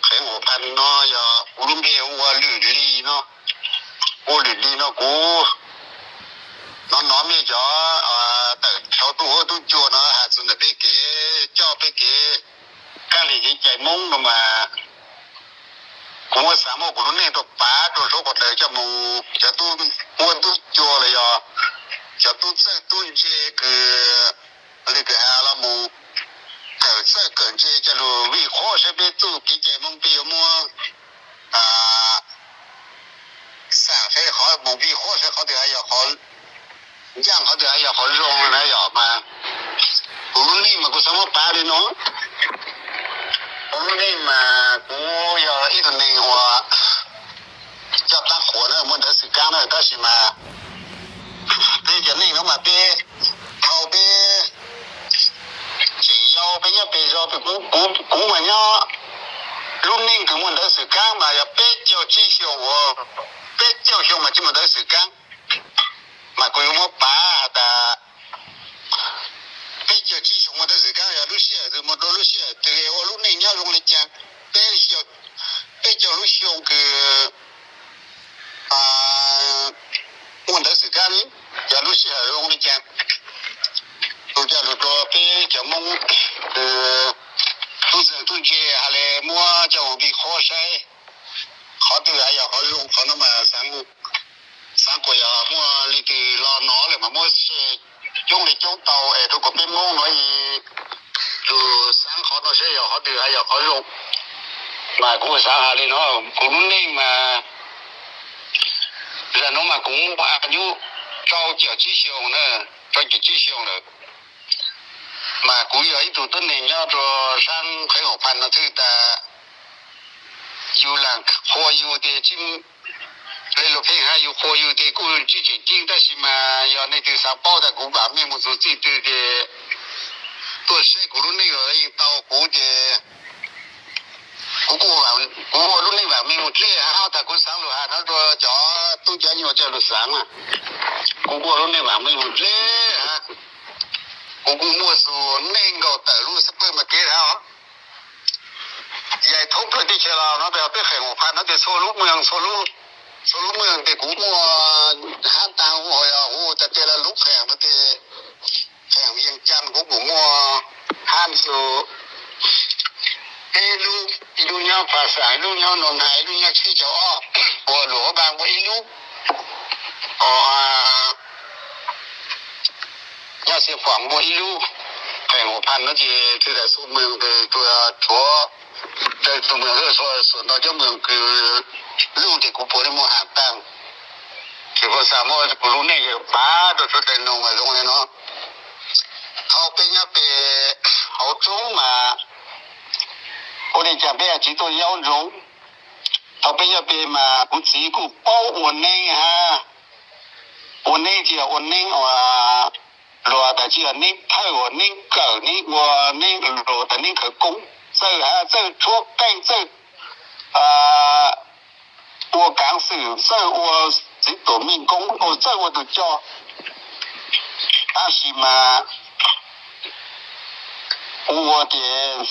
Xeev Huas Phas no yog kuv lub npe hu ua Lwm Lis no. Hu ua Lwm Lis no kuv hnov hnov mej cov tawm thaum tub huab tub cua no has txug ntawm peb kev coj peb kev kab li kev cai Moob no mas kuv muab xaav muab kuv lub neej rua pav rua suab qhov dlaws coj moog. Cov tub huab tub cua los yog cov tub txawj tub ntse kws li kws has los mus kawm txawj kawm ntse coj lug vij qhuab saib peb txuj kev cai Moob peb yuav muab xaam saib qhov mus vij qhuab saib qhov twg has yog qhov ncaaj qhov twg has yog qhov zoo na yom mas kuv lub neej mas kuv xaav muab pav li no. Kuv lub neej mas kuv yog ib tug neeg uas coj dlaab qhuas na muaj ntawv xwm kaab na tab sis mas peb cov neej nuav mas peb thaus peb tseem yau peb nyob peg zog peb kuv mas nyob lub neej kws muaj ntawv xwm kaab mas yog peb caug tsib xyoo uas peb caug xyoo mas tsis muaj ntawv xwm kaab mas kuv yuav muab pav has tas peb caug tsib xyoo muaj ntawv xwm kaab yog lub sij hawm twg mus rua lub sij hawm twg ua lub neej nyob zoo le caag. Peb caug lub xyoo kws muaj ntawv xwm kaab li yog lub sij hawm zoo le caag. Kuv coj lug rua peb cov Moob kws tub txawj tub ntse has le muab coj mus vij qhuab saib qhov twg has yog qhov zoo qhov no mas xaav kuas yog muaj leej twg los nov lawm mas muab coob le coob tau es rua kuas peb Moob nuav lug xaav qhov no saib yog qhov twg has yog qhov zoo. Mas kuv xaav has le no kuv lub neej mas zag nuav mas kuv muaj a yub rau caum tsib xyoo na, rau caum tsib xyoo lawm. Mas kuv yog ib tug tuab neeg nyob rua saab Xeev Huas Phas no thwj tas yus lam qhuas yus tes tsis le luag pheej has yus qhuas yus tes kuj tsis tseem ceeb tab sis mas yog leej twg xav paub tas kuv vaam meej mus txug txij twg tes tuaj saib kuv lub neej los yeej tau kuv ces kuv kuj, kuv ua lub neej vaam meej mus dleb hab tas kuv xaav lug has nuav rua cov tub cov nyuas coj lug xaav mas kuv kuj ua lub neej vaam meej mus dleb hab kuv kuj muaj txug neeg nkaum tawm lub xab pawg mas kev hab os. Yaim thoob plawg teb chaws los no peb Xeev Huas Phas no tes txhua lub moos, txhua lub moos tes kuv muaj hab taag hu tas tes lug lub qheem no tes qheem Vias Cas kuv kuj muaj hab txug peb lub, ib lub nyob Phas Xaam, ib lub nyob Noog Hais, ib lub nyob Tsib Caug Ob, ua luam ua npaag ua ib lub os. Nyob Xeev Huas ua ib lub. Xeev Huas Phas no ces txhua moos tes tsuav, txhua moos, xuam ntau cov moos kws lub tes kuv puav leej muaj hab taag. Ces kuv xaav muab kuv lub neej pav rua suav dlawg noog mas zoo le no. Thaus peb nyob peg hauv tsoob mas ua le caag peb tsis tuaj yaub ntsoov. Thaus peb nyob peg mas kuv txiv kuj paub ua neeb hab. Ua neeb tsis yog ua neeb uas luag tas tsis yog neeb thawj uas neeb kawm neeb ua neeb luag tas neeb khawv koob, txawj hab txawj tshuab qeej txawj ua kaav xwm txawj ua txiv tuam meej koob txawj ua tug coj. Tab sis mas ua ces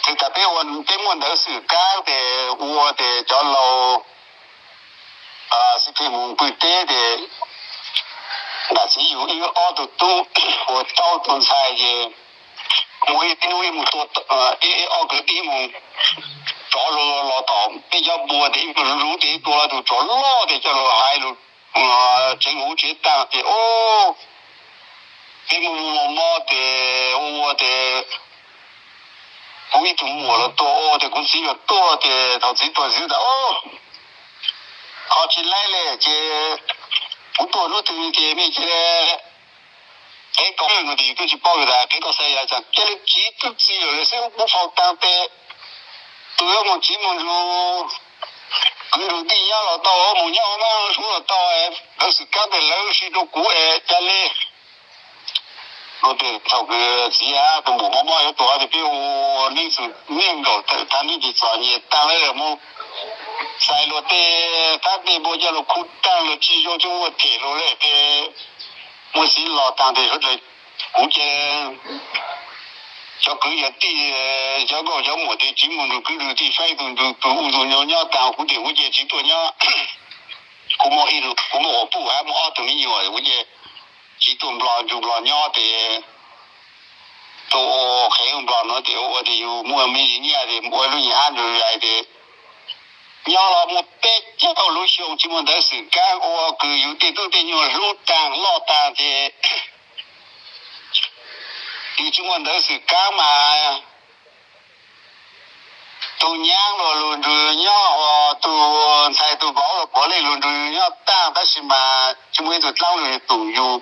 txhais tas peb ua peb muaj ntawv xwm kaab tes ua tes cov laus xib pheej mus pw teb tes nam txiv yug ib ob tug tub ua rau tug ntxhais ces muaj ib hnub ib mus tua, ib ob kwv tij mus rov los tom peb cov npua tes ib mus lub tes ib tua lawv tug tsov loj tes coj lug hais lug tsev huv tsev taag tes o peb mus mus mob tes ua ua tes kuv ib tug muam los tuag ua tes kuv txiv yuav tuag tes thaum txiv tuag txiv tas o qhov tsis laib le ces kuv tuag hnub twg ces mej cia li qev koj tes yus twb tsis paub yus tas qev koj xav yam cas cia li tsiv tub txi lawm xwb kuv faus taag tes tus yuav mus tsiv mus nrug kwv nrug tij nyob los tau mus nyob mab suav los tau lawv xwm kab tes lawv sib rau kuv es ca le Luag tej thaum kws txiv hab tus muam mob mob yuav tuag tes peb ua neeb xwm neej nkaum tawm tag neeb ces txom nyem taag lawm mus xais luag tej qab tej npua coj lug khub taag lug tsis zoo tsis ua them lug le tes muaj txiv los taag tes suav dlawg kuv ces cov kwv cov tij, cov nkauj cov muam tias tsis mus nrug kwv nrug tij saib tus nrug tus u tus nyob nyob tag, kuv tias kuv ces tsis tuaj nyob. Kuv muaj ib, kuv muaj quas puj hab muaj ob tug me nyuam, kuv ces tsis tuaj Nplog nrug Nplog nyob tes tuaj ua qhev ua Nplog no tes ua ua tes yus muaj me li nyiaj tes ua lub nyuag hab nrug zais tes nyob los muaj peb caug lub xyoo tsis muaj ntawv xwm kaab ua kws yus tej tub tej nyuam hlub taag loj taag ces yus tsis muaj ntawv xwm kaab mas tus nyaab los lug nrug nyob, tus ntxhais tus vauv los puav leej lug nrug nyob taag, tab sis mas tsis muaj ib tug dlaab lug tus yus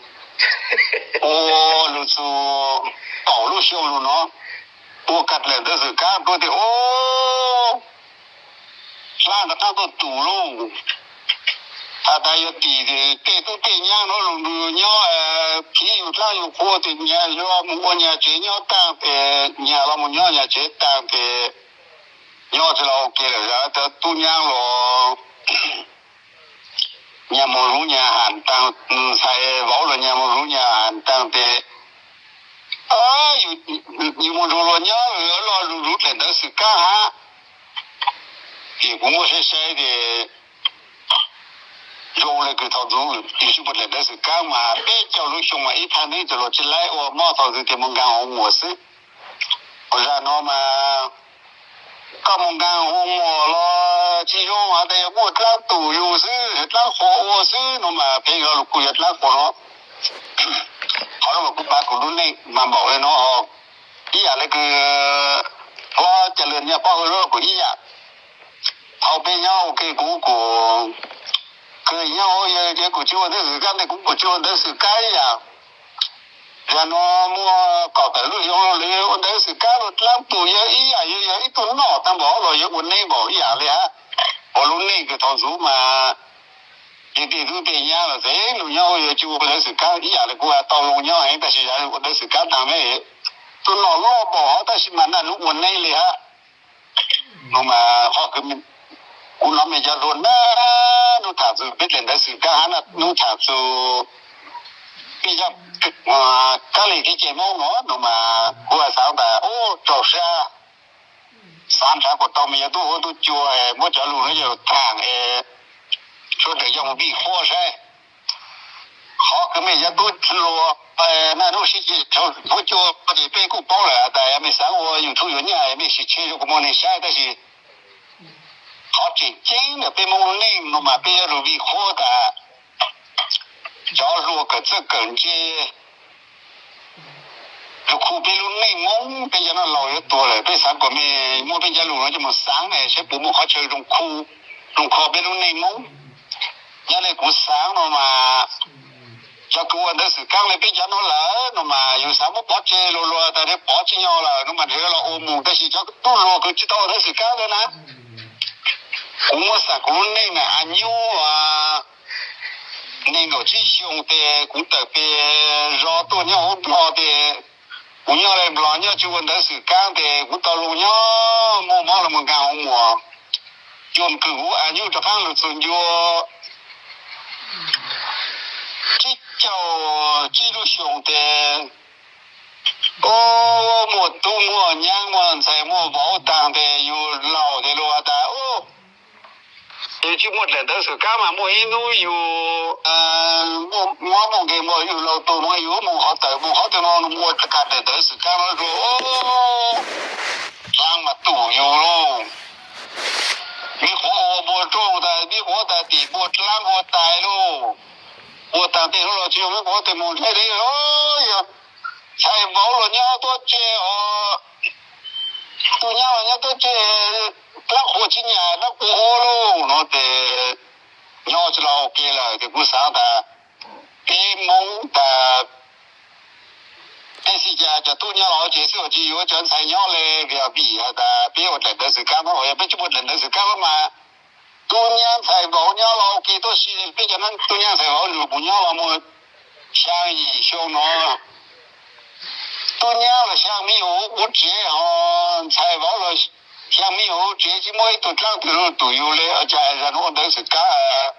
ua lug txug kaum lub xyoo lug no, ua kag dlaim ntawv xwm kaab tuaj tes ua dlaab nrov qaab tuaj tus lauj. Has tas yuav tim tej tub tej nyaab no lug nrug nyob, phiv yus dlaab yus qhua tes nyias yuav mus ua nyias tsev nyob taag tes nyias los mus nyob nyias tsev taag tes nyob tsis los ua ke lawm, tub nyaab los nyias mus zuv nyias has taag, ntxhais vauv los nyias mus zuv nyias has taag tes yus mus nrug luag nyob los zuv dlaim ntawv xwm kaab hab. Ces kuv muab saib saib tes zoo le kws thaum ntxuv yus tsis muaj dlaim ntawv xwm kaab mas peb caug lub xyoo mas ib thaj neeb tug luag tsis laib ua mob thaum ntxwv tes mus nkaag hoo muas xwb. Ua zag no mas koj mus nkaag hoo muas los tsis zoo has tas yog muaj dlaab tus yus xwb, dlaab qhua ua xwb no mas pheej yog lug kuj yog dlaab qhua no. Qhov no mas kuv pav kuv lub neej mas npaum le no, ib yam le kws hlob Ca Lwm niag poj hwj lub kuv ib yam. Thaum peb nyob ua ke kuv, kuv kws nyob ua yawg ces kuv tsis ua ntawv xwm kaab tes kuv kuj tsis ua ntawv xwm kaab ib yam. Yog no muaj kaum tawm lub xyoo lawm ua ntawv xwm kaab los dlaab tus yawg ib yam, yawg yog ib tug noj taag npaum los yawg ua neej npaum ib yam li hab. Ua lub neej kws thaum ntxuv mas yawg tej tub tej nyaab los tes lug nyob ua yawg tsis ua ntawv xwm kaab ib yam li kuv tau lug nyob heev tab sis yog ua ntawv xwm kaab taag ne, tub noj loj npaum hov tab sis mas naj nub ua neej li hab. No mas qhov kws kuv nov mej cov hluas naj nub tham txug peb dlaim ntawv xwm kaab hab naj nub tham txug peb cov kab li kev cai Moob no, no mas kuv xaav tas ub rau sab, xaav nrhav kuas tau mej cov tub huab tub cua muab cov lug nuav coj lug thaam es suav dlawg coj mus vij qhuab saib. Qhov kws mej cov tub hluas naj nub sib ci huab cua ces peb kuj paub lawm tas mej xaav ua YouTube yuav nyaj mej sim tseg rua kuv muaj neeg saib tab sis qhov tseem ceeb ntawm peb Moob lub neej no mas peb yuav lug vij qhuab tas cov hluas kawm txawj kawm ntse lug khu peb lub neej Moob. Peb cov noj laus yuav tuag lawm peb xaav kuas mej muab peb cov lug nuav coj mus xaav saib puas muaj qhov chaw zoo khu, zoo kho peb lub neej Moob. Nyob le kuv xaav no mas cov kws ua ntawv xwm kaab le peb cov nuav lawm no mas yus xaav muab pov tseg lug lug tas pov tseg nyob lawm no mas nrhiav los ua mus tab sis cov tub hluas kws tsis tau ua ntawv xwm kaab le na, kuv muab xaam kuv lub neej na, a nyub neeg nkaum tsib xyoo tes kuv tawm pes zog tuaj nyob huv Nplog tes kuv nyob le Nplog nyob tsis ua ntawv xwm kaab tes kuv tau lug nyob muaj mob los mus nkaag huv muas. Cua kws kuv a nyub rov qaab lug txug ncua tsib caug tsib lub xyoo tes muaj tub muaj nyaab muaj ntxhais muaj vauv taag tes yus laus tes lug has tas yus tsis muaj dlaim ntawv xwm kaab mas muaj ib nub yus mob muaj nkeeg muaj yus laus tuag mas yus mus qhov tawm mus qhov twg no mus ua kag dlaim ntawv xwm kaab no rua dlaab mas tum yus lauj. Mej qhuav ua npua rooj tas mej qhuav tas tim npua dlaab npua tais lauj. Ua taag tej hnub los tsis yog mej qhuav tes mus dlaib deb yog ntxhais vauv los nyob tuab tseg os, tub nyab los nyob tuab tseg, dlaab qhuas tsis nyam dlaab qhuas ua lauj no tes nyob tsis los ua ke lawm tes kuv xaav tas peb Moob tas peb xij cas cov tub nyab los ua tsev xwb ua tsis yuav cov ntxhais nyob le vim has tas peb ua dlaim ntawv xwm kaab no, yog peb tsis muaj dlaim ntawv xwm kaab mas tub nyab ntxhais vauv nyob los ua ke tuab si, peb cov tub nyab ntxhais vauv lug mus nyob los mus xyaa yim xyoo no, tub nyab los xyaa me nyuam huv tsev ho ntxhais vauv los xyaa me nyuam huv tsev tsis muaj ib tug dlaab twg lug tum yus le, cas zag nuav ua ntawv xwm kaab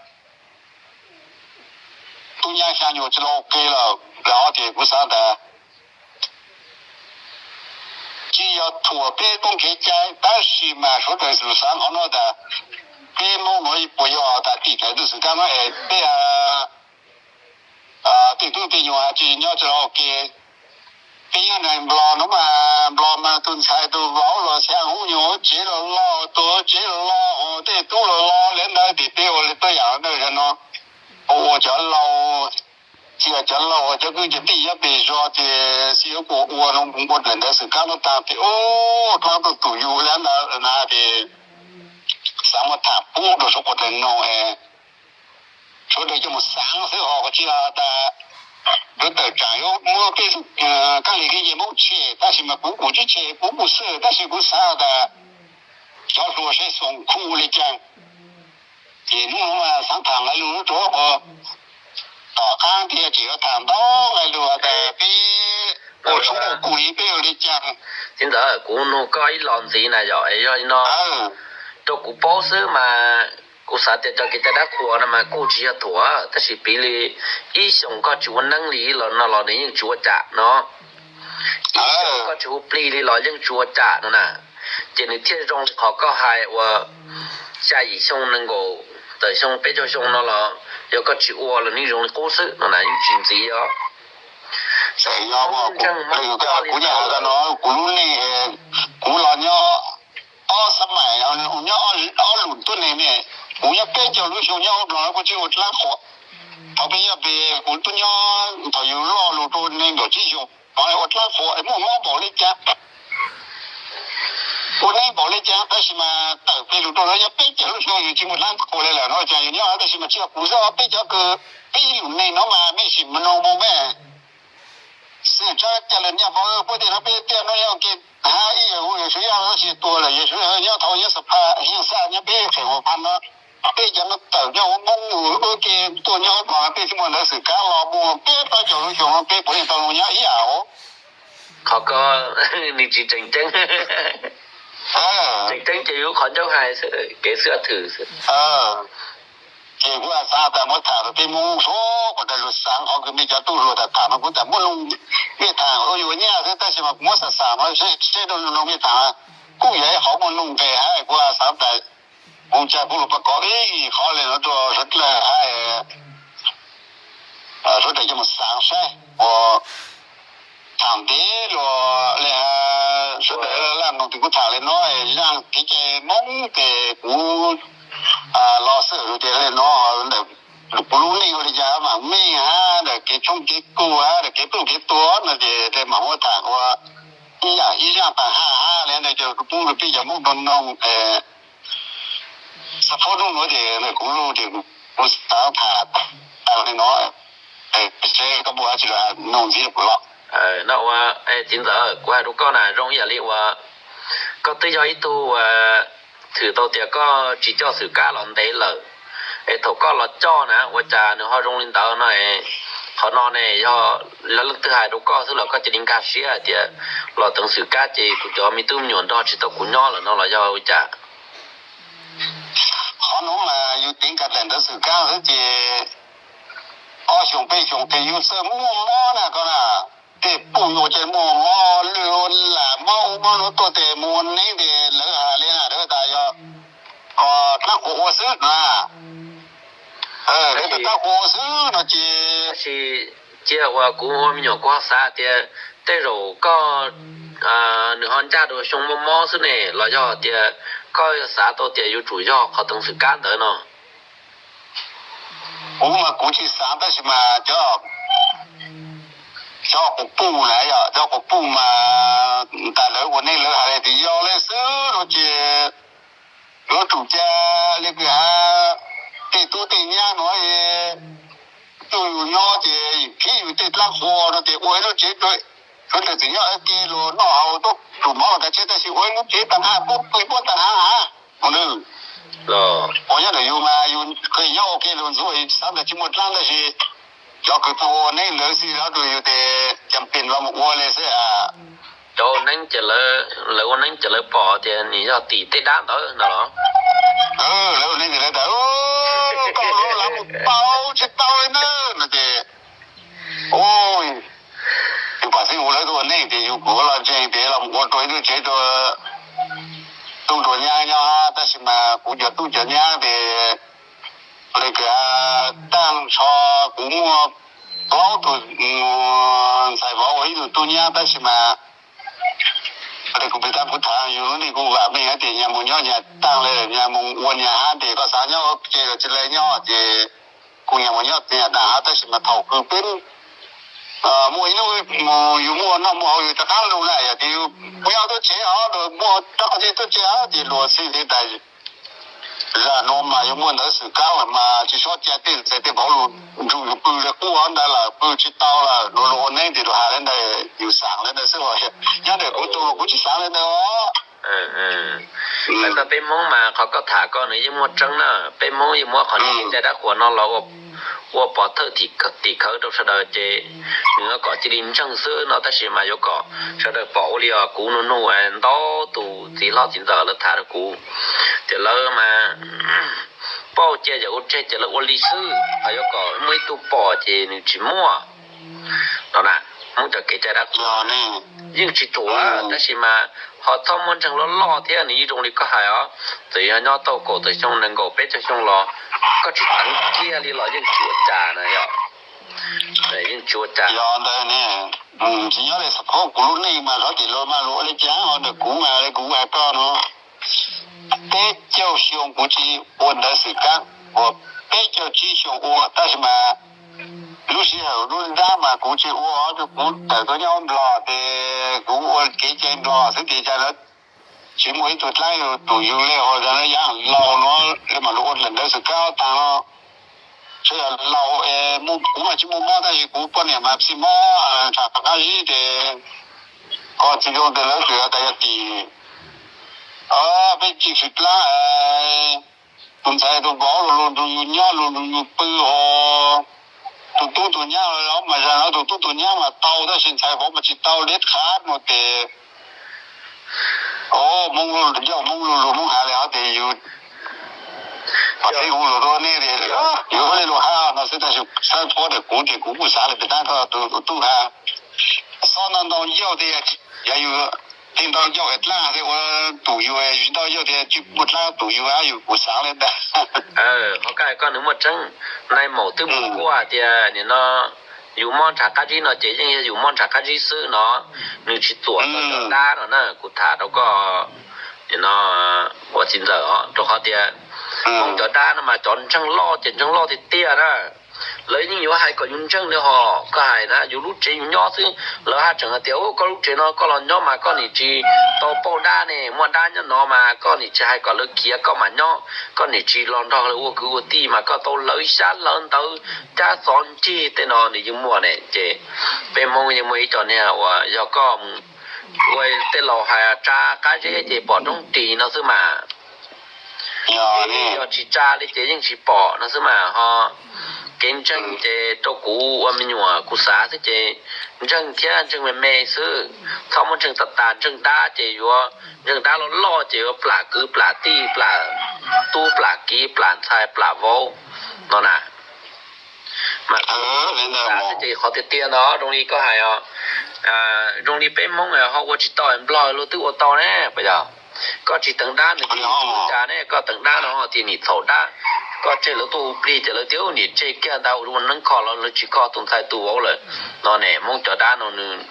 tub nyab xyaa nyuam tsis los ua ke lawm. Lawm ho tes kuv xaav tas tsis yog thuam peb Hmoob kev cai, tab sis mas sawv daws xav qhov no tas peb Hmoob nuav puas yog tas tim ntawd tus xwm kab no es peb tej tub tej nyuag tsis nyob tsis los ua ke. Peb nyob neeg Nplog nuav mas Nplog mas tus ntxhais tus vauv los xya hnub nyuag tsev los loj, tus tsev los loj, tej tub los loj li ntawd ces peb ua li tuab yaam ntawd no, ua cov laus, tsis yog cov laus, cov kwv cov tij nyob pem zos ces xib yuav kuas ua no ua dlaim ntawd xwm kab no tag ces ua dlaab tuaj tus yug li ntawd na ces xaav muab tham pub rau sawv daws noog, sawv daws coj mus xaav xwb ho tsis yog tas yuav tawm tsaam yuav muab peb kab li kev cai Hmoob tshem, tab sis mas kuv kuj tsis tshem, kuv kuj xwb, tab sis kuv xaav tas cov hluas saib xoom khuj li cas. Ces hnub no mas xaav tham nqe lug rau tom qaab thiab ces yuav tham ntau nqe lug tas peb ua tshoob ua kub li peb ua li cas. Txiv ntxawm, kuv nug koj ib los ntxiv na yom, es yog li no rau kuv paub xwb mas kuv xav tias cov kev cai dab qhuas no mas kuj tsis yog thuam, tab sis piv li ib xyoos koj tsis ua neeb li los no los nws yeej tsis ua cas no. Ib xyoos koj tsis hu plig li los yeej tsis ua cas no na. Ces nws thiaj zoo li qhov koj hais uas xya yim xyoo nees nkaum tawm xyoo peb caug xyoo no los yog koj tsis ua los nws zoo li qub xwb no na, yeej tsis ntxiv os. Ntseeg mob koj li no, kuv lub neej, kuv los nyob ob xab maim, nyob ob lub tuab neeg ne, kuv nyob peb caug lub xyoo nyob ub los kuv tsis ua dlaab qhuas. Thaum peb nyob pem kuv tuaj nyob thaum yus loj lug rau nees nkaum tsib xyoos, ua dlaab qhuas muaj mob npaum li cas, ua neeb npaum li cas, tab sis mas tawm pem lug rau lawv nyob peb caug lub xyoo yus tsis muaj dlaab qhuas li lawm no cas yus nyob, tab sis mas tsis yog kuv xwb, peb cov kws peb ib lub neej no mas mej sim mloog mus mej. Xwm txheej ca le nyiaj pov puab tej no peb tiaj no yog ke, hab ib yam hu Yexus Yaj tab sis tuag lawm, Yexus Yaj nyob thaum nyob Xas Phas, Xas Phas nyob peb qheem Huas Phas no, peb cov no tawm nyob ua Moob ua ke tuaj nyob mas peb tsis muaj ntawv xwm kab los mus peb plaub caug lub xyoo no peb puav leej tau lug nyob ib yam os. Qhov ko nws tsis tseem ceeb. Tseem ceeb ces yus qhov ncauj hais xwb, kev xwm thwm xwb. Ces kuv xav tas muab tham rau peb Moob suav kuas tas lug xaav qhov kws mej cov tub hluas tham tham mas kuv tas muab nug mej tham ua yus nyiaj xwb, tab sis mas kuv muab xav xav no seb rau nug mej tham kuj yog ib qhov muaj nuj nqes hab kuv xav tas kuv tsa kuv lug pab kov ib qhov le no rau sawv dlawg hab sawv daws coj mus xaav saib ua tham ntev lug le sawv daws laj noog tes kuv tham le no, zaaj kev cai Moob tes kuv los xwb tias le no ntawm kuv lub neej ua li cas mam meej hab ntawm kev tshoob kev kub hab ntawm kev pluj kev tuag no ces le mam muab tham ua ib yam ib zaaj taag hab hab le ntawd ces kuv pub rau peb cov Moob rau noog. Xav phob nub nuav ces kuv lug ces kuv xav tham tas li no, seb koj puas tsis noog ntxiv rau kuv los. No ua, txiv ntxawm, kuv hais rau koj na, zoo ib yam li uas koj twb yog ib tug uas thwm tau tias koj tsis coj xwm kab los ntev lawm, es thaum koj los coj na ua cas nws ho zoo li ntawd no. Qhov no ne yog leej twg hais rau koj xwb los koj cia li nkag siab hais tias los teev xwm kab ces kuv cov me tub me nyuam nrog tsis tau kuv nyob lawm no los yog ua cas? Qhov nuav mas yus teev nkag daim ntawv xwm kab xwb ces ob xyoos peb xyoos tes yus txawj muaj mob na koj na, tej puj nyuas ces muaj mob lwj lam mob ub mob nuav tuaj tes mus ua neeb tes lawv has li na, lawv tas yog dlaab qhuas ua xwb na. Dlaab qhuas ua xwb no ces cia uas kuv ua me nyuam kuv ho xav tias tej zaum koj nws ho ncaj rau xyoo mob mob xwb ne los yog tias koj xav tau tias yuav tsum yog qhov teev xwm kab ntawd no. Kuv mas kuv tsis xav tab sis mas cov, cov quas puj na yog cov quas puj mas tas lawv ua neeb lawv hais tias yog le xwb no ces yuav tsum cia li kws has tej tub tej nyab nuav cuag yus nyob ces khib yus tej dlaab qhuas no ces ua ib lub tsev rau sawv daws txawm nyob ua ke los noj haus tuaj tsum mov los kav tsij tab sis ua ib lub tsev taag hab puab pw puab taag hab hab ua nws. Ua nyob ntawm yus mas yus qhia nyob ua ke lug ntxuav xav tas tsis muaj dlaab tab sis cov kws tuaj ua neeb lawv xij zog rau yus tes cas pes los mus ua li xwb. Cov ua neeb ces lawv ua neeb ces lawv pom tias nws yog tim tej dab ntawd no los. Lawv ua neeb ces lawv tas koj lov lam mus tau tsis tau li na no ces ua yus pam xwb ua lawv ua neej ces yus kuj los ntseeg ces los mus ua rau ib lub tsev rau tub rau nyab nyob, tab sis mas kuv cov tub cov nyab ces li kws taag nrho kuv muaj plaub tug ntxhais vauv ua ib tug tub nyab, tab sis mas li kuv pem tab kuv tham yus lub neej kuj vam meej hab tias nyag mus nyob nyag taag le, nyag mus ua nyag hab ces koj xav nyob ua ke los tsi le nyob ces kuv nyag mus nyob nyag taag hab, tab sis mas thaum kws peb muaj ib hnub yus muaj noj muaj haus yus rov qab lug na, yog tias yus nyob tuaj tsev os, muaj rab qau tsev tuaj tsev os ces luag xij li tas zag nuav mas yus muaj ntawv xwm kab mas tsi txhob ca tej ntxhais tej vauv lug nrug yus pw le qub ntawd lawm, pw tsi tau lawm, luag lug ua neeb ces luag has le ntawd, yus xaav le ntawd xwb os. Nyob ntawm kuv tug kuv tsi xaav le ntawd os. Lawv tas peb Hmoob mas qhov koj tham koj nws yeej muaj tseeb na, peb Hmoob yeej muab qhov kev cai dab qhuas no los ua pov thawj tim khawv rau sawv daws ces nws kom cia li ntseeg xwb no, tab sis mas yuav kom sawv daws pom ua li os. Kuv nug nug ntau tus txiv hlob txiv ntxawm lawv tham rau kuv ces lawv mas pauj cia yawm ua tseg ces lawv ua li xwb, ho yuav kom muaj ib tug pom ces nws tsis muaj no na. Hmoob cov kev cai dab qhuas yeej tsis ruam, tab sis mas ho txhob muab ntseeg loj loj thiab, nws yeej zoo li koj hais os. Txawm yog nyob tau kaum tawm xyoo nees nkaum peb caug xyoo los koj tsis teev kiag li los yeej tsis ua cas na yom. Yeej tsis ua cas. Yog ntawd ne, tsis nyob li xab phob kuv lub neej mas xyov tim luag mas luag ua li cas, ho ntawm kuv mas li kuv hais koj no, peb caug xyoo kuv tsis ua ntawv xwm kab, uas peb caug tsib xyoo ua, tab sis mas lub sij hawm lub nrab mas kuv tsis ua, kuv tawm tuaj nyob Nplog ces kuv ua kev cai Nplog xwb ces cas lawv tsis muaj ib tug dlaab tus yug le, ho yog lawv yav laus no li mas luag ua ntawv xwm kab taag no. Tsuas yog laus, kuv mas tsis muaj mob tab sis kuv poj niam mas txij mob ntsha qab zib ces ho tsis zoo tes lawv tsuas yog tas yog tim peb tsis tshwm dlaab, tus ntxhais tus vauv los luag nrug yus nyob luag nrug yus pw ho tus tub tus nyab los mas zag no tus tub tus nyab mas tau tab sis ntxhais vauv mas tsis tau deb qhab no ces Hmoob ncauj Hmoob lug lug Hmoob has le hov tias yus, pom teb kuv lug rua nej tias yus ua le lug hab no xwb tab sis xab phob ntawm kuv ces kuv kuj xav le pem tab koj tus tub has xob ntau ntau yauj tias yog yus tsis ntau yauj dlaab ua tus yus tsis ntau yauj tias tsis muaj dlaab tus yus hab yus kuv xav le ntawd. Qhov koj hais koj nws muaj tseeb, nais maum twb mus kuaj tias nim no yus mob ntsha qab zib no ces yeej yog yus mob ntsha qab zib xwb no, nws tsis txuam tau cov dab no na, kuv tham rau koj nim no ua txiv ntxawm os, rau qhov tias Hmoob cov dab no mas cov ntseeg loj ces ntseeg loj tiag tiag na. Lawv yeej yuav hais kom yus ntseeg li hos koj hais na, yus lub tsev yus nyob xwb lawv haj tseem hais tias koj lub tsev no koj los nyob mas koj nim tsis tau pauj dab ne, muaj dab nyob no mas koj nim tsis hais kom lawv khiav koj mam nyob, koj nim tsis los nrog lawv ua kwv ua tij mas koj tau hlawv xyab hlawv ntawv cab xov ncig tej no nws yeej muaj ne. Ces peb Hmoob yeej muaj ib co niag uas yog koj mus ua tej laus hais tsa qab zeb ces pom roob ris no xwb mas. Yog tsis tsa li ces yeej tsis pom no xwb mas ho. Kev ntseeg ces rau kuv ua me nyuam kuv xav xwb ces ntseeg thiab ntseeg me me xwb, txhob muab ntseeg tas tas. Ntseeg dab ces yuav ntseeg dab loj loj ces yuav plam kwv plam tij plam tub plam kiv plam ntxhais plam vauv no na. Mas xav xwb ces qhov tiag tiag ntawd zoo li koj hais os, zoo li peb Hmoob ho ua tsis tau Nplog luag twb ua tau ne puas yog? Koj tsis teev dab nws tsis ua cas ne, koj teev dab no tias nim txhaum dab, koj tseg lawv tuaj hu plig ces lawv tias nim tseg kiag ntag ua neeb kho los lawv tsis kho tus ntxhais tus vauv lawm no ne. Hmoob cov dab no nws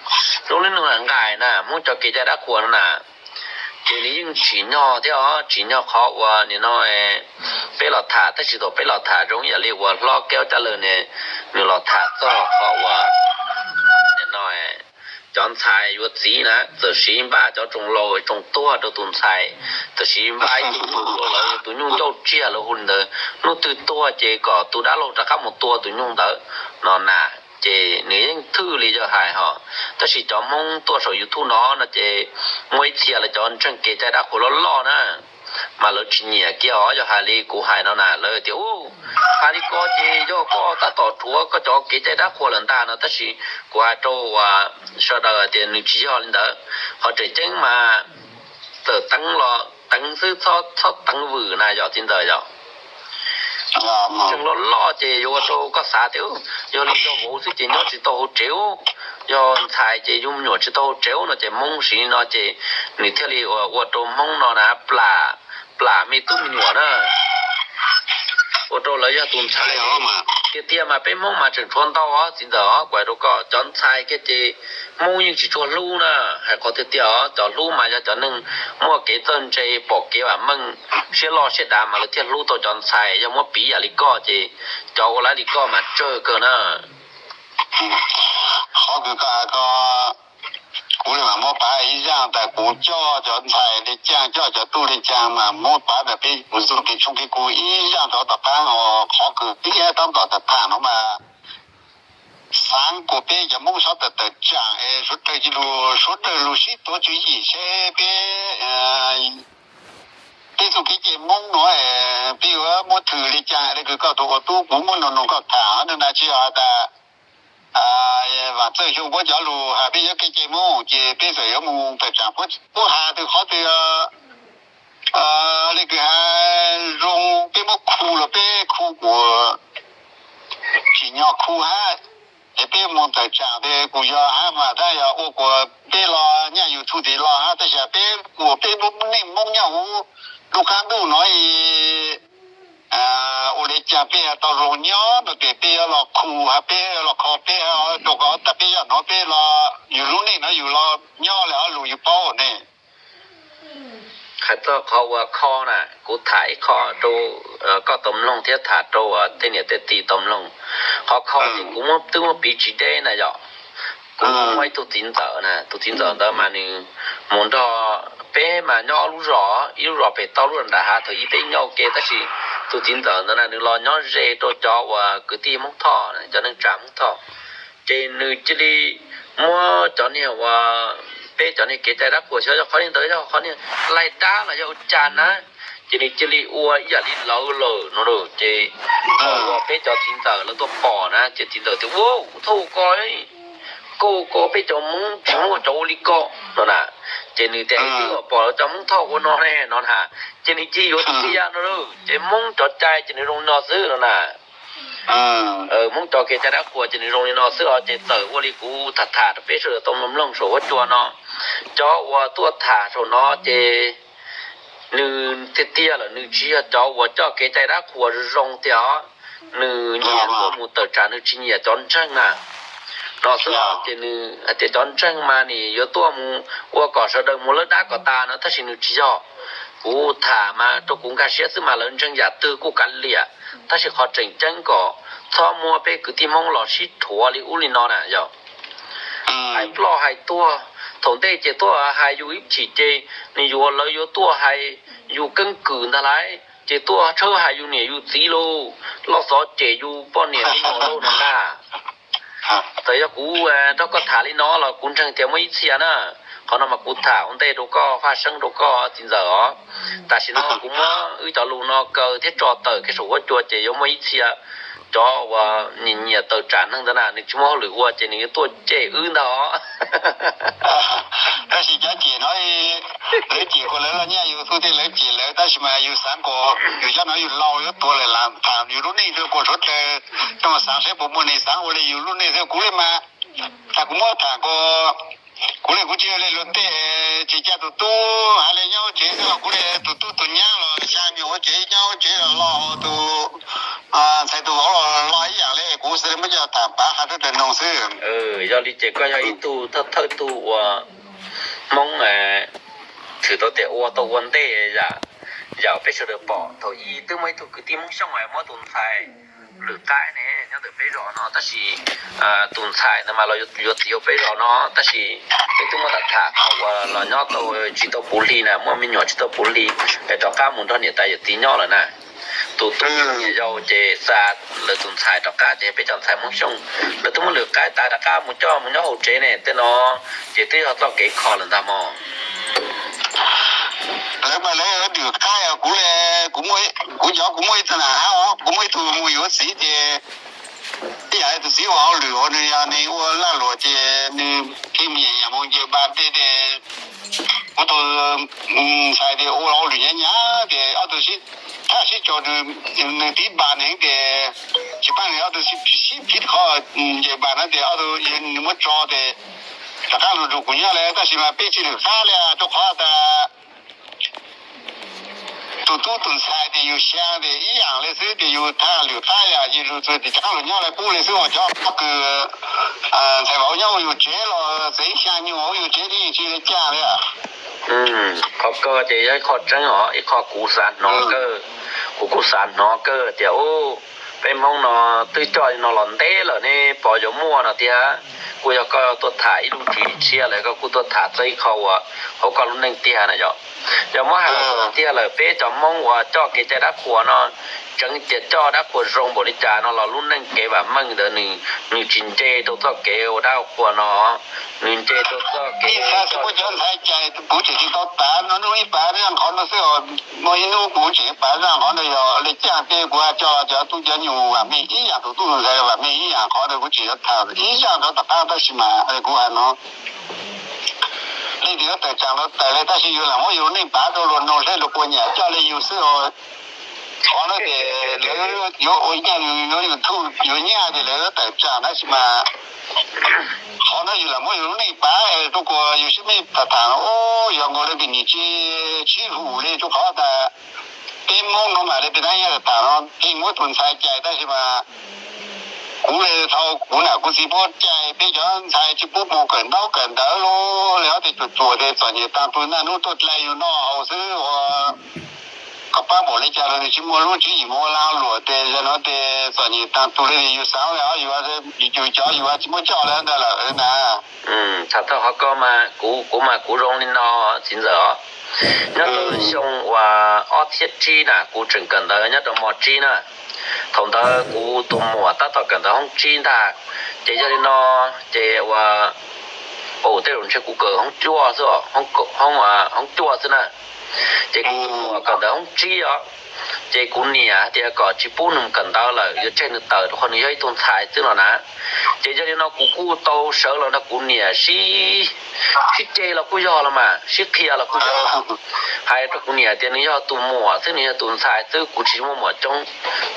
zoo li nws nqaim na, Hmoob cov kev cai dab qhuas no na. Ces nws yeej tsim nyog thiab os, tsim nyog qhov uas nim no peb los tham, tab sis thaum peb los tham zoo ib yam li uas hlob Keub Caj Lawg ne, nws los tham txog qhov uas nim no cov ntxhais yuav txiv na txawm siv npaj cov tsoos laus tsoos tuag rau tus ntxhais, txawm siv npaj ib tug nyuj rau lawv, tus nyuj ncauj tsiag lawv hu li ntawd, hnub twg tuag ces kom tus dab laug rov qab mus tua tus nyuj ntawd no na. Ces nws yeej thwj li yawg hais hos, tab sis cov Hmoob tuaj saum YouTube no no ces muaj ib txhia lawv cov ntseeg kev cai dab qhuas loj loj na, mas lawv tsis nyiam kiag os. Yog hais li kuv hais no na lawv tias u, hais li ko ces yog koj tab tom rhuav koj cov kev cai dab qhuas lawm ntag no, tab sis kuv hais rau uas sawv daws tias nws tsis yog li ntawd. Qhov tseem ceeb mas txawm teev los teev xwb, txhob teev vwm na yom txiv ntxawm yom. Ntseeg loj loj ces yuav ua rau koj xav tias yog li yog vauv xwb ces nyob tsis tau hauv tsev ub, yog ntxhais ces yug me nyuam tsis tau tsev no ces Hmoob siv no ces nws thiaj li ua rau Hmoob no na plam, plam me tub me nyuam na. Ua rau lawv yog tus ntxhais tiag tiag mas peb Hmoob mas tseem tshuav ntau os txiv ntxawm os, kuv hais rau koj cov ntxhais kiag ces Hmoob yeej tsis tshua hlub na. Hais qhov tiag tiag os, cov hlub mas yog cov neeg muaj kev txawj ntse, pom kev vam meej, siab loj siab dav mas lawv thiaj hlub tau cov ntxhais. Yog muab piv yam li koj ces cov ua lawv li koj mas tsawg kawg na. Qhov kws koj, kuv li mas muab pav ib zaaj tas kuv coj cov ntxhais li caag, coj cov tub li caag mas muab pav tas peb kuv txuj kev tshoob kev kuv ib zaaj rov tom qaab os. Qhov kws peb tab tom tham tham no mas xaav kuas peb cov Hmoob sawv tawm tawm tsaam es suav dawg lug, suav dawg lug sib tuav tswv yim seb peb peb txuj kev cai Hmoob nuav peb yuav muab thwm li caag le kws koj tug ua tub kuv muab noog noog koj tham na, tsis yog has tas Vaam Txawj Xyooj puab cov lug has peb yuav kev cai Hmoob ces peb txawm yuav mus tawm tsaam puab has twg qhov twg le kws has zoo peb muab khu los peb khu kuas tsim nyog khu hab, es peb mus tawm tsaam tes kuas yog hab mas tab yog ua kuas peb los nyaj YouTube tes los hab tab sis peb kuas peb lub neej Hmoob nyob huv lub qaab ntuj nuav ua le caag peb tau zoo nyob no tes peb yuav los khu hab peb los kho peb rua qhov tas peb zaj nuav peb los yug lub neej nuav yug los nyob le ob lug yug paub ne. Hais txog qhov uas kho na, kuv tham ib qho rau koj tau mloog thiab tham rau tej niam tej txiv tau mloog. Qhov kho ces kuv muab twb muab piv tsis deb na yom. Kuv muaj ib tug txiv ntxawm na, tus txiv ntxawm ntawd mas nws mus nrog peb mas nyob lub zos, ib lub zos pem toj lub zos nram hav thaum ub peb nyob ua ke tab sis tus txiv ntxawm ntawd na nws los nyob ze rau cov uas kwv tij Hmoob Thoj, cov neej tsa Hmoob Thoj. Ces nws cia li muab cov niag uas peb cov niag kev cai dab qhuas xyov yog qhov niag ntawd yog qhov niag laig dab los yog ua cas na, ces nws cia li ua ib yam li lawv lawm no lauj. Ces thaum uas peb cov txiv ntxawm lawv tuaj pom na ces txiv ntxawm tias ua thauj ko, koj ko peb cov Hmoob tsis muaj cov ua li ko no na. Ces nws tias twb pom lawv cov Hmoob Thoj ua no ne no na, ces nws cia yuav tiag no lauj. Ces Hmoob cov cai ces nws zoo li no xwb no na. Hmoob cov kev cai dab qhuas ces nws zoo li no xwb os. Ces txawm ua li kuv tham tham rau peb sawv daws tau mloog saum huab cua no, cov uas tuaj tham saum no ces nws tiag tiag lawm nws tsis yog cov uas coj kev cai dab qhuas zoo tiag os. Nws nyiam tuaj mus tawm tsam, nws tsis nyiam cov ntseeg na. No xwb ces nws hais tias cov ntseeg mas nim yuav tuaj mus ua kom sawv daws mus lawb dab kom tas no tab sis nws tsis yog. Kuv tham mas rau kuv nkag siab xwb mas lawv ntseeg yam twg kuj kav liam, tab sis qhov tseem ceeb kom txhob muab peb kwv tij Hmoob los sib rhuav li ub li no na yog. Hais ploj hais tuag, thaum ntej ces tuaj hais yus ib chim ces nws yuav, lawv yuav tuaj hais yus keeb kwm ntag lauj, ces tuaj tshawb hais yus niam yus txiv lauj, loj xov cem yus poj niam me nyuam lauj no na. Txawm yog kuv nrog koj tham li no los kuv ntseeg tias muaj ib txhia na. Qhov no mas kuv tham ua ntej rau koj, faj seeb rau koj txiv ntxawm os. Tam sim no kuv muab wb cov lus no kaw thiab tso tawm kiag saum huab cua ces yuav muaj ib txhia cov uas nyiam nyiam tawm tsam neeg ntawd na, nws tsis muaj hauj lwm ua ces nws yuav tuaj cem wb ntag os. Tab sis cov cem no lawv cem kuas lawv los nyaj yus xwb thiab, lawv cem lawv, tab sis mas yus xav kuas yus cov no yus laus yuav tuag lawm, lam tham yus lub neej xwb kuas suav dlawg coj mus xaav saib puas muaj neeg xaav ua li yus lub neej xwb. Kuv li mas, tas kuv muab tham kuas kuv li kuv tsis ua li luag tej, tsis ca tus tub hais li nyob tsev xwb, kuv li tus tub tus nyab los xyaa nyuag ua tsev nyob tsev los los tus ntxhais tus vauv los los ib yam li kuv xwb li, muab coj tham pav qha rau tej noog xwb. Yog li ces koj yog ib tug thawj thawj tug uas Hmoob tshwm tau tias ua tau ua ntej yam, yam peb sawv daws pom. Thaum ub twb muaj ib tug kwv tij Hmoob Xyooj muab tus ntxhais lwm qaib ne nyob ntawm peb zos no, tab sis tus ntxhais ntawd mas los yuav txiv hauv peb zos no, tab sis peb twb muab tham tham qhov uas los nyob tau tsis tau puv hli na, muaj me nyuam tsis tau puv hli, es rov qab mus nrog niam tais yawm txiv nyob lawm na. Tus tub niam yau ces xa lawv tus ntxhais rov qab ces peb cov ntxhais Hmoob Xyooj lawv twb muab lwm qaib tas rov qab mus coj mus nyob hauv tsev ne, tej no ces twb yog txoj kev kho lawm ntag mog. Lawv mas lawv lwm qaib, kuv li, kuv cov kuv muaj ib tug nam hab, kuv muaj ib tug mus yuav txiv ces ib yam li tus txiv ua hauj lwm uas nws yog nws ua laj luam ces nws khi mus nyiam nyiam mus ncaws npas tej ces kuv tus ntxhais tias ua lwm nyav nyav ces ob tug sib thab sib caum, nws tib npas nws tias tsis pab nws, ob tug sib phiv qhov nce npas no ces ob tug nws muab tso ces rov qab los nrog kuv nyob lawm, tab sis mas peb tsis lwm qab li rau qhov tas tus tub tus ntxhais tias yus xyaa tias ib yam li xwb tias yus thab lwm qab yam ces yus rov qab los nyob lawm pub li xwb, ua cov pob kws ntxhais vauv nyob ua yus tsev los txeev xyaa nyuag ua yus tsev tsis li cas li. Qhov ko ces yog ib qho tseeb os, ib qho kuv xav hnov kawg, kuv kuj xav hnov kawg tias peb Hmoob no twb coj li no los ntev lawm ne, pov yuav muaj no tiag. Kuj yog koj tuaj tham ib lub tswv yim tshiab lawm, koj kuj tuaj tham txog ib qho uas hauv koj lub neej tiag na yom. Yog muab hais los tiag lawm, peb cov Hmoob uas coj kev cai dab qhuas no, tseev tias coj dab qhuas zoo npaum li cas no los lub neej kev vam meej ntawd nws, nws tsis nce rau txoj kev ua dab qhuas no, nws nce rau txoj kev coj ntxhais cai. Kuv tseem tsis tau pav no, hnub ib pav zaj qhov no xwb os, muaj ib hnub kuv tseem pav zaj qhov no yog li cas tej kuv coj cov tub cov nyuam vam meej ib yam, tus tub tus ntxhais vam meej ib yam, qhov ntawd kuv tseem yuav tham ib yam rau tom qab tab sis mas kuv hais no leej twg yuav tawm tsam los tawm li tab sis yus lam muab yus lub neej pav rau luag noog seb luag puas nyiam coj li yus xwb os. Qhov no ces lawv yuav ua nyaj, yuav YouTube yuav nyaj ces lawv yuav tawm tsam tab sis mas qhov no yus lam muab yus lub neej pav rau kuas yus sib me tham tham, yog nkaus li pem nim tsis sib hum li rau qhov tas peb Hmoob no mam li peb nab yaj tham no pheej muab tus ntxhais cais tab sis mas kuv li thaum kuv nam kuv txiv puab cais peb cov ntxhais tsis pub mus kawm ntaub kawm ntawv li, ob tug tsuas tsuas ces txom nyem tag tus naj hnub tuaj dlai yus noj haus xwb ua koj pab npaum li cas los nws tsis muaj lub tswv yim mus ua lag luam ces yog no ces txom nyem tag tus li yus xav li os, yus cov yus tsis muaj coj li ntawd lawm na. Tham txog qhov ko mas kuv, kuv mas kuv zoo li no txiv ntxawm os. Nyob rau xyoo uas ob txhiab tsib na kuv tseem kawm ntawv nyob rau mos tsib na. Thaum ntawd kuv tus muam tab tom kawm ntawv hoob tsib ntag. Ces yog li no ces ua, tej zaum ntshe kuv kawm hoob cuaj xwb, hoob cuaj xwb na. Ces kuv tus muam kawm ntawv hoob tsib os. Ces kuv niam tias kom tsis pub nws mus kawm ntawv lawm, yuav tseg nws tawm rau qhov nws yog ib tug ntxhais xwb no na. Ces yog li no kuv kuj tau sawv los nrog kuv niam sib, sib ceg los kuj yog los mas sib qhia los kuj yog. Hais rau kuv niam tias nws yog tus muam xwb, nws yog tus ntxhais xwb, kuv tsis muaj muam coob,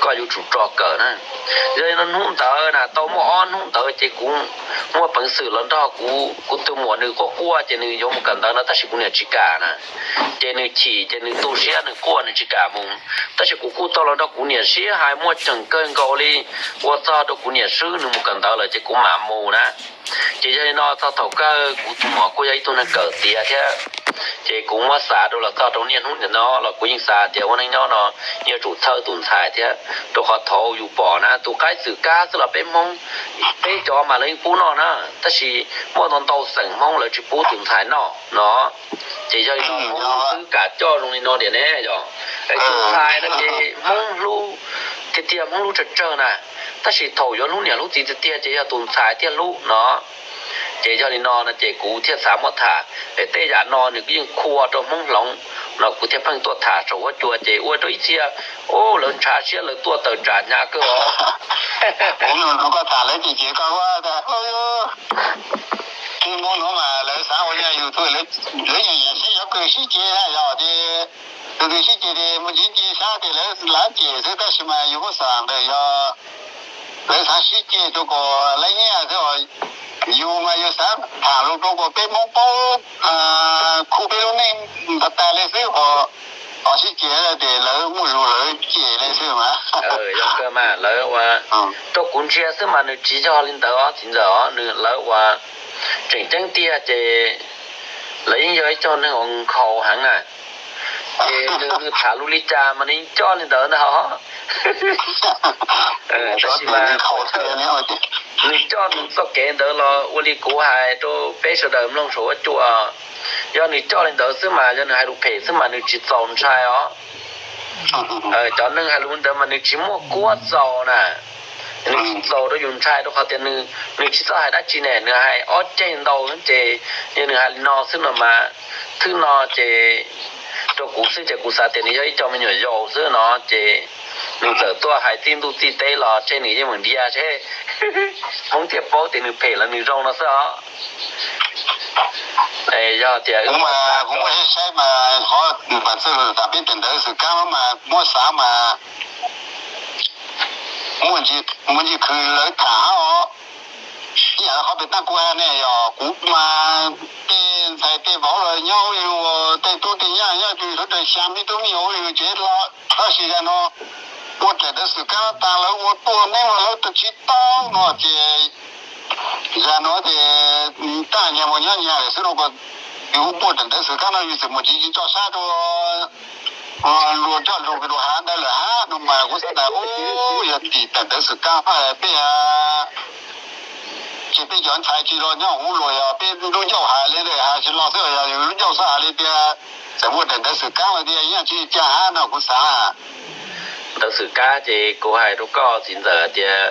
koj yuav tsum tso kawm na. Yog li no hnub ntawd na tau muaj ob hnub ntawd ces kuv muaj peev xwm los nrog kuv, kuv tus muam nws quaj quaj ces nws yuav mus kawm ntawv no tab sis kuv niam tsis kam na. Ces nws chim ces nws tu siab nws quaj nws tsis kam mus. Tab sis kuv kuj tau los nrog kuv niam sib hais muaj ceem kawg nkaus li, ua txog rau kuv niam swb nws mus kawm ntawv lawm ces kuv mam mus na. Ces yog li no txog thaum kawg kuv tus muam kuj yog ib tug neeg kawm tiav thiab. Ces kuv muab xav rau los txog rau niaj hnub nim no los kuv yeej xav tias ua neej nyob no yuav tsum txhawb tus ntxhais thiab, rau qhov thaum yus pom na tus qaib txwm kab xwb los peb Hmoob, peb cov mas lawv yeej pub noj na, tab sis muaj ntau ntau xeem Hmoob lawv tsis pub tus ntxhais noj no. Ces yog li no Hmoob twb kam coj zoo li no tiag ne yog. Es tus ntxhais no ces Hmoob hlub tiag tiag, Hmoob hlub tsawg tsawg na, tab sis thaum yuav hlub niam hlub txiv tiag tiag ces yog tus ntxhais thiaj hlub no. Ces yog li no no ces kuv thiaj xav muab tham, es tej yam no nws kuj yeej qhua rau Hmoob hloov no, kuv thiaj pheej tuaj tham saum huab cua ces ua rau ib txhia, u, lawv ntshav siab lawv tuaj tawm tsam hnyav kawg os. Kuv nug koj tham lawv ces ces koj ua tas, peb Hmoob no mas lawv xav ua yam yus tuaj, lawv nyiam yam sib yuav kws sib ceg na yog ces tus twg sib ceg ces mus nce nce sab ces lawv lav cem xwb tab sis mas yus muab xav ntawm yog lawv xav sib ceg rau kom laib nyiaj xwb os. Yus mas yus xav tham lus rau kom peb Hmoob paub khu peb lub neej tas tas li xwb os. Qhov sib ceg ces lawv muaj lus lawv cem li xwb mas. Yog kawg mas lawv ua rau kuv ntsia xwb mas nws tsis yog li ntawd os txiv ntxawm os, nws lawv ua tseem ceeb tiag ces lawv yeej yog ib co neeg uas nkhaus heev na. Ces nws, nws tham lus li cas mas nws yeej coj li ntawd ntag. Tab sis mas nws coj nws txoj kev ntawd los ua li kuv hais rau peb sawv daws mloog saum huab cua. Yog nws coj li ntawd xwb mas yog nws hais lus phem xwb mas nws tsis txaus ntshai os. Cov neeg hais lus ntawd mas nws tsis muaj kuab txaus na. Nws tsis txaus rau yus ntshai rau qhov tias nws, nws tsis txawj hais dab tsi ne, nws hais ob ceg ntau ces yog nws hais li no xwb no mas, thwb no ces rau kuv xwb ces kuv xav tias nws yog ib co me nyuam yaus xwb no ces nws txawm tuaj hais txij ntuj txij teb los tseg nws yeej meem ntiag seb Hmoob thiaj paub tias nws phem los nws zoo no xwb os. Yog tias kuv mas kuv muaj saib saib mas qhov Vam Txwj Lwm tham peb daim ntawv xwm kab mas muab xav mas muaj ntsis khw lawv tham os. Ib yam qhov pem tag kuv hais ne, yog kuv mas tej ntxhais tej vauv los nyob ua yus, tej tub tej nyab nyob yus sawv daws xya me tub me nyuam ua yus ces los, tab sis yog no ua daim ntawv xwm kab tag lawv ua tuaj neeb los lawv tsis tau no ces yog no ces tag nyias mus nyob nyias lawm xwb no. Yus ua daim ntawv xwm kab no yus txawm mus tsis tsis tso sab rau luag coj lus rau hav ntawd lawm hab no mas kuv xav tias yog tim daim ntawv xwm kab peb ces peb cov ntxhais tsis los nyob hauv luag, yog peb lub ncauj hais li ntawd hais tsis los xwb, yog yus lub ncauj xav hais li tias txawm muaj daim ntawv xwm kab los tias yeej tsis cas hab no kuv xav. Ntawv xwm kab ces kuv hais rau koj txiv ntxawm tias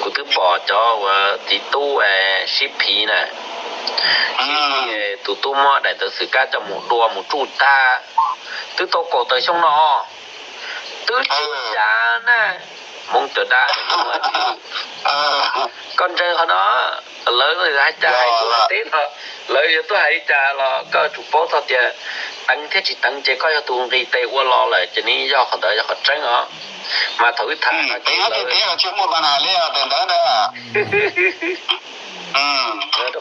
kuv twb pom cov uas txiv tub sib phiv na, sib phiv, tus tub muab daim ntawv xwm kab coj mus dua mus tsuj tag, twb tau kaum tawm xyoo no twb tsis cas na. Hmoob cov dab, koj ntseeg qhov no, lawv hais cas hais tuaj hais teb los, lawv yuav tuaj hais li cas los koj tsum paub txog tias teev thiab tsis teev ces koj yog tus nqis tes ua los lawm ces nws yog qhov ntawd yog qhov tseeb os. Mas thaum wb tham no ces lawv,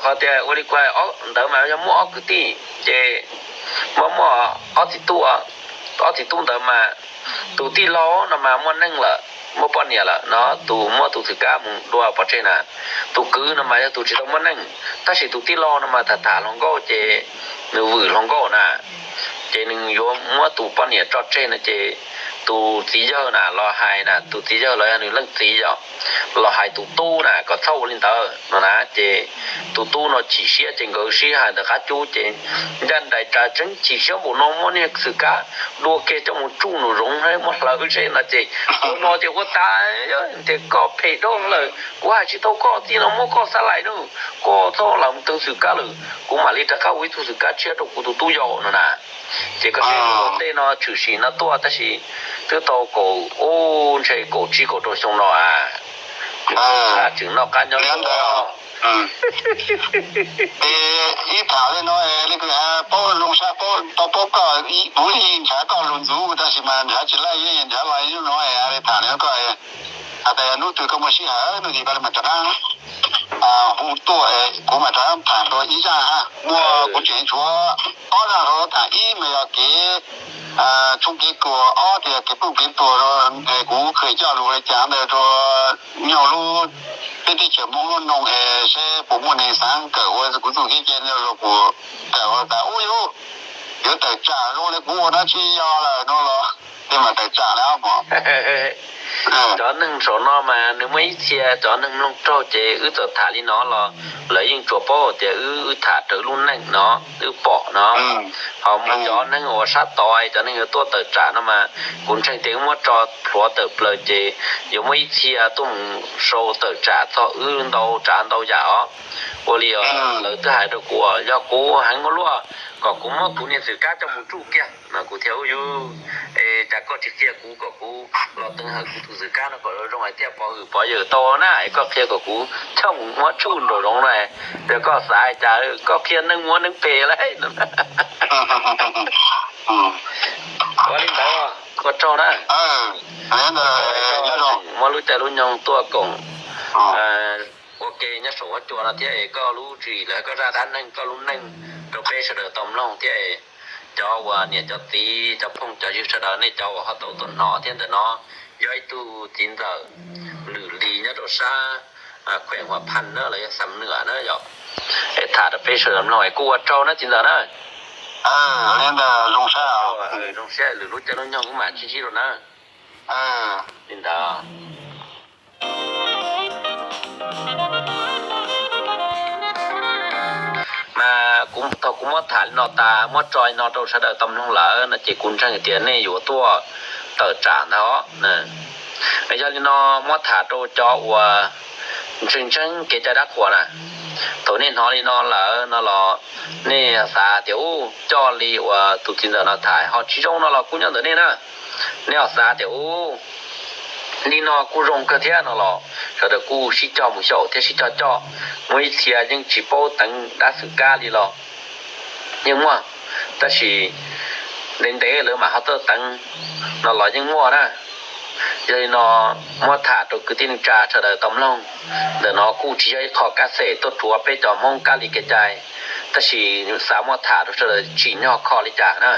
qhov tias ua li kuv hais ntawd mas yog muaj ob kwv tij ces muaj muaj ob txiv tub, ob txiv tub ntawd mas tus tij laug no mas muaj neej lawm, muaj poj niam lawm no, tus muab tus xwm kab mus dua pov tseg na. Tus kwv no mas yog tus tsis tau muaj neej, tab sis tus tij laug no mas tham tham hluas nkauj ces nws vwm hluas nkauj na, ces nws yuav muab tus poj niam tso tseg no ces tus txiv yawg na los hais na, tus txiv yawg los yog nws leej txiv yom, los hais tus tub na kom txhob ua li ntawd no na. Ces tus tub no chim siab ces nkawd sib hais ntawm qab cub ces ncaj nraim tsa tseeb chim siab npaum no muab niag xwm kab dua kiag coj mus tsuj nraum zoov muab hlawv seb no ces ua no ces ua tas tias koj phem dhau lawm, kuv hais tsis tau koj txij no muab koj xab lais na, koj txhob lam teev xwm kab lawm, kuv mam li rov qab ua ib tug xwm kab tshiab rau kuv tus tub yau no na. Ces koj saib tej no tshwm sim no tuaj tab sis twb tau kaum, ntshe kaum tsib kaum rau xyoo no a, tseem noj qab nyob. Ces ib tham li no, li kuv paub zoo sab paub tau paub koj, kuv yeej nrhav koj lus ntxuv tab sis mas nrhav tsis laij, yeej nrhav los ib hnub no li tham li koj, hais tias yog hnub twg koj muaj sij hawm no ces koj li mas rov qab hu tuaj, kuv mam rov qab tham dua ib zaj hab. Muaj, kuv tseem tshuav ob zaj rau tham, ib mas yog kev tshoob kev kos, ob tias kev pub kev tuag, kuv kheev coj lus li cas ntawd rau nyob lub peb teb chaws Hmoob lub noog es seb puas muaj neeg xav kawm ua kuv txuj kev cai los puas kawm ua tas ub yuav, yuav tawm tsam zoo li kuv ua no tsis yog lawm no los tej mas tawm tsam li mog. Cov neeg saum no mas nws muaj ib txhia cov neeg mloog raug ces wb txawm tham li no los lawv yeej tsuas paub tias wb, wb tham raws lub neej no, wb pom no. Ho muaj cov neeg uas sab tod, cov neeg yuav tuaj tawm tsam no mas kuv ntseeg tias wb muab tso plhuav tawm plaws ces yuav muaj ib txhia tuaj mus sau tawm tsam txog wb ntau tsav ntau yam os. Ua li lawv twb hais rau kuv, yog kuv heev ua luaj kom kuv muab kuv niag xwm kab coj mus tsuj kiag no kuv thiaj ua yus. Es cas koj tsis qhia kuv kom kuv los teev hawm kuv tus xwm kab no kom zoo hais tias pov hwm pov yawm tau na, es koj qhia kom kuv coj mus muab tsuj nraum zoov na. Yog koj xav cas koj qhia neeg muab neeg pem lauj no. Ua li ntawd ua tsaug na. Muab lub caij lub nyoog tuaj koom ua ke nyob saum huab cua no thiab es koj lub tswv yim los koj zaj dab neeg, koj lub neej rau peb sawv daws tau mloog thiab es cov uas niam cov txiv cov phooj cov ywg sawv daws nej cov uas ho tau tuaj hnov thiab ntawm no yog ib tug txiv ntxawm Lwm Lis nyob rau sab khuem Huam Phaj na los yog Xam Nwam na yom. Es tham rau peb sawv daws mloog es kuj ua tsaug na txiv ntxawm na. Zoo siab lwm lub caij lub nyoog wb mam sib ntsib dua na. Li ntawd. Mas kuv thaum kuv muab tham li no tas muab tso li no rau sawv daws tau mloog lawm no ces kuv ntseeg tias nej yuav tuaj tawm tsam ntag os. Yog li no muab tham rau cov uas ntseeg ntseeg kev cai dab qhuas na, thaum nej hnov li no lawm no los nej xav tias ub coj li uas tus txiv ntxawm no tham ho tsis zoo no los kuj nyob ntawm nej na. Nej ho xav tias ub li no kuj zoo kawg thiab no los sawv daws kuj sib cog mus xyaum thiab sib cog coj. Muaj ib txhia yeej tsis paub teev dab xwm kab li los yeej muaj, tab sis ntev ntev lawv mam ho tuaj teev no los yeej muaj na. Yog li no muab tham rau kwv tij neej tsa sawv daws tau mloog. Ntawm no kuj tsis yog ib qho kaj xem tuaj rhuav peb cov Hmoob kab li kev cai, tab sis xav muab tham rau sawv daws tsim nyog kho li cas na.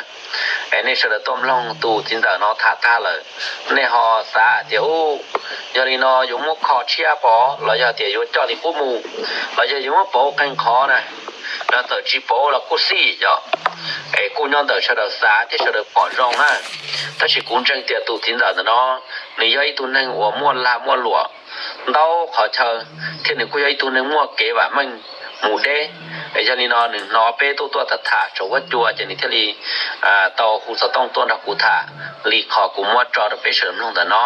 Es nej sawv daws tuaj mloog tus txiv ntxawm no tham tag lawm, nej ho xav tias u, yog li no yuav muab kho tshiab pov los yog tias yuav coj li qub mus, los yog yuav muab pauv qee qhov na, los txawm tsis pauv los kuj xij yom. Es kuj nyob ntawm sawv daws xav thiab sawv daws pom zoo na. Tab sis kuv ntseeg tias tus txiv ntxawm ntawm no nws yog ib tug neeg uas muaj lag muaj luam ntau qhov chaw, thiab nws kuj yog ib tug neeg muaj kev vam meej mus deb. Yog li no nws hnov peb tuaj tuaj tham tham saum huab cua ces nws thiaj li tau hu xov tooj tuaj nrog kuv tham li qhov kuv muab tso rau peb sawv daws mloog ntawm no.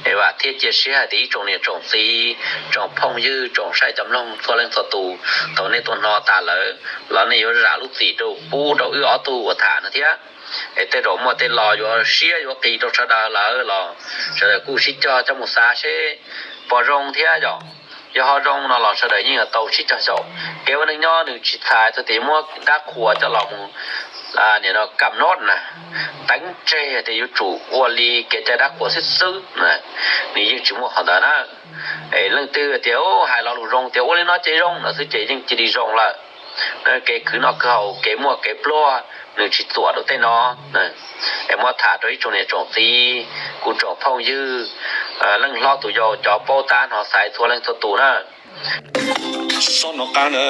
Es vam thiab cia siab hais tias ib tsoom niam tsoom txiv, tsoom phooj ywg, tsoom saib cov mloog txhua leej txhua tus, thaum nej tuaj hnov tas lawm los nej yuav zam lub txim rau pub rau wb ob tug uas tham no thiab. Es tej zaum muaj tej lo yuav siab yuav qis rau sawv daws lawm los sawv daws kuj sib cog coj mus xav seb pom zoo thiab yom. Yog ho zoo no los sawv daws yeej yuav tau sib cog xyaum. Kev ua neej nyob nws tsis txhais txog tias muab dab qhuas coj los mus nim no kam nod na, teev tseg tias yuav tsum ua li kev cai dab qhuas xwb xwb, nws yeej tsis muaj qhov ntawd na. Es leej twg tias hais lo lus zoo tias ua li no ces zoo no xwb ces yeej cia li zoo lawm. Kev khwv noj khwv haus, kev muaj kev pluag nws tsis txuam rau tej no. Es muab tham rau ib tsoom niam tsoom txiv, kuv tsoom phooj ywg, leej hlob tus yau, cov paub tab no xaiv txhua leej txhua tus na. Xob no qab na,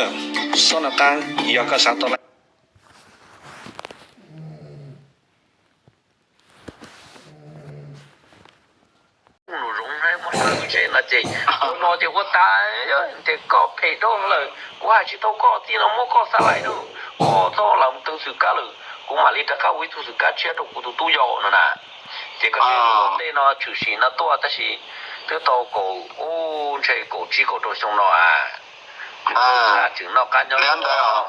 xob no qab, yog koj xav tau lus zoo muab saib no ces, no ces ua tas tias koj phem dhau lawm, kuv hais tsis tau koj, txij no muab koj xa laim na. Ua txog lawm mus tau xwm kab lawm, kuv mam li rov qab ua ib tug xwm kab tshiab rau kuv tus tub yau no na. Ces koj tej no tshwm sim no tuaj tab sis twb tau kaum, u, ntshe kaum tsib kaum rau xyoo no a. Tseem noj qab nyob ntawd.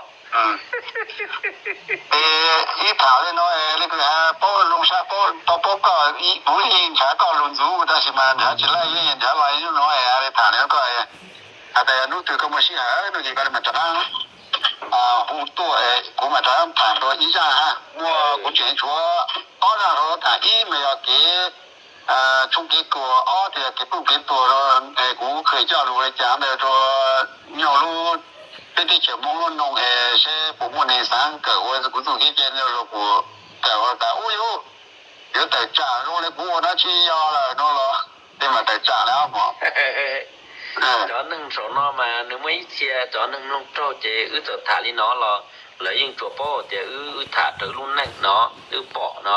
Ib tham li no, li kuv paub zoo sab, tau paub koj, kuv yeej nrhav koj lus ntxuv tab sis mas nrhav tsis laij, yeej nrhav los ib hnub no li tham li koj hais tias hnub twg koj muaj sij hawm no ces koj mam rov qab hu tuaj, kuv mam rov qab tham dua ib zaj. Muaj, kuv tseem tshuav ob zaj rau tham, ib mas yog kev tshoob kev kos, ob tias kev phooj kev tuag, kuv kheev coj lus li cas ntawd rau nyob lub peb teb chaws Hmoob lub noog es seb puas muaj neeg xav kawm ua kuv txuj kev cai los puas kawm ua tas ub yuav, yuav tawm tsam zoo li kuv ua no tsis yog lawm no los tej mam tawm tsam na mog. Cov neeg saum no mas nws muaj ib txhia cov neeg mloog raug ces wb txawm tham li no los lawv yeej tsuas paub tias wb, wb tham raws lub neej no wb pom no.